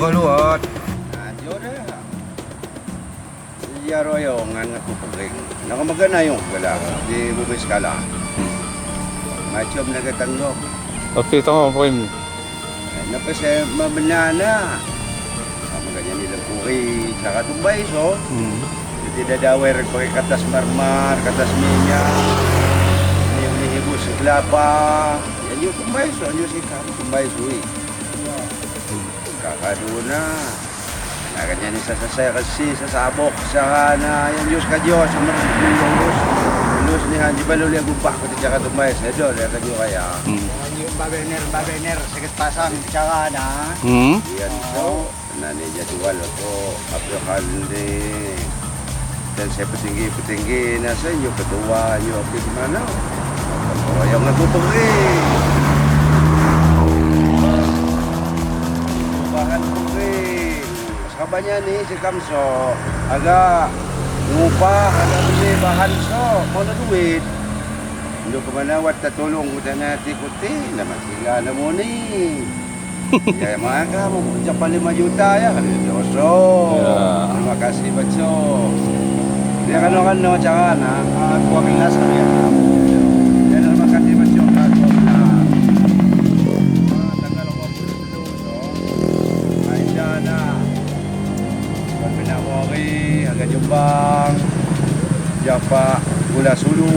Keluar. Nah, ya royongan aku pering. Nak makan ayung gelang di bubis skala. Macam nak tanggok. Okey, tengok pering. Napa saya membenana. Makanya ni lepuri cara tumbai so. Tidak dawer pakai kertas marmar, kertas minyak. Ni ni hibus kelapa. Ya ni tumbai so, ni sikap tumbai sui. Kakaduna. Makanya ni saya kasi sasabok sarana yang Diyos ka Diyos lulus lulus ni hanji balul yang gupak ko cara tumbai saya do dia kajo kaya. Babener sakit pasang cara na. Yan so nani jadwal ko Abdul ni dan saya petinggi-petinggi na sa inyo ketua nyo apa di mana. Yang aku pergi. Bahan pergi. Kabarnya ni si Kamso agak ngupah agak beli bahan so mau nak duit. Lu ke mana wat tak tolong dan nanti kuti nama sila namo ni. Ya maka mau capai 5 juta ya kan doso. Ya. Terima kasih baco. Dia kan orang no cara na Kuang ilas ya. Ya terima kasih baco. Tanggal 23 so. Aisyah na. Pinawari, agak Jombang, Japa gula sulu,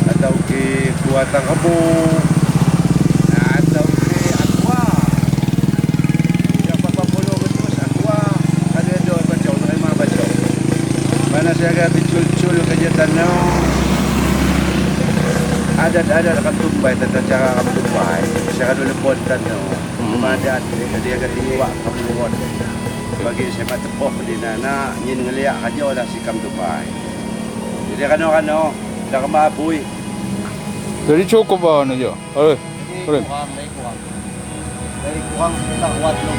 atau ke kuatan rebu, atau ke aqua. Japa 40 betus aqua, ada dua baca, terima baca. Mana saya agak dicul-cul kerja tanah. Adat-adat akan tumbai, tata cara akan tumbai. Saya dulu pun tanah. Adat dia agak dibuat kamu. Bagi saya mak tepoh di nana nyin ngeliak aja lah sikam Dubai. Jadi kano-kano dah kemabui. Jadi cukup bah ni je. Oi. Kurang, kurang. Dari kurang sekitar 4 kilo.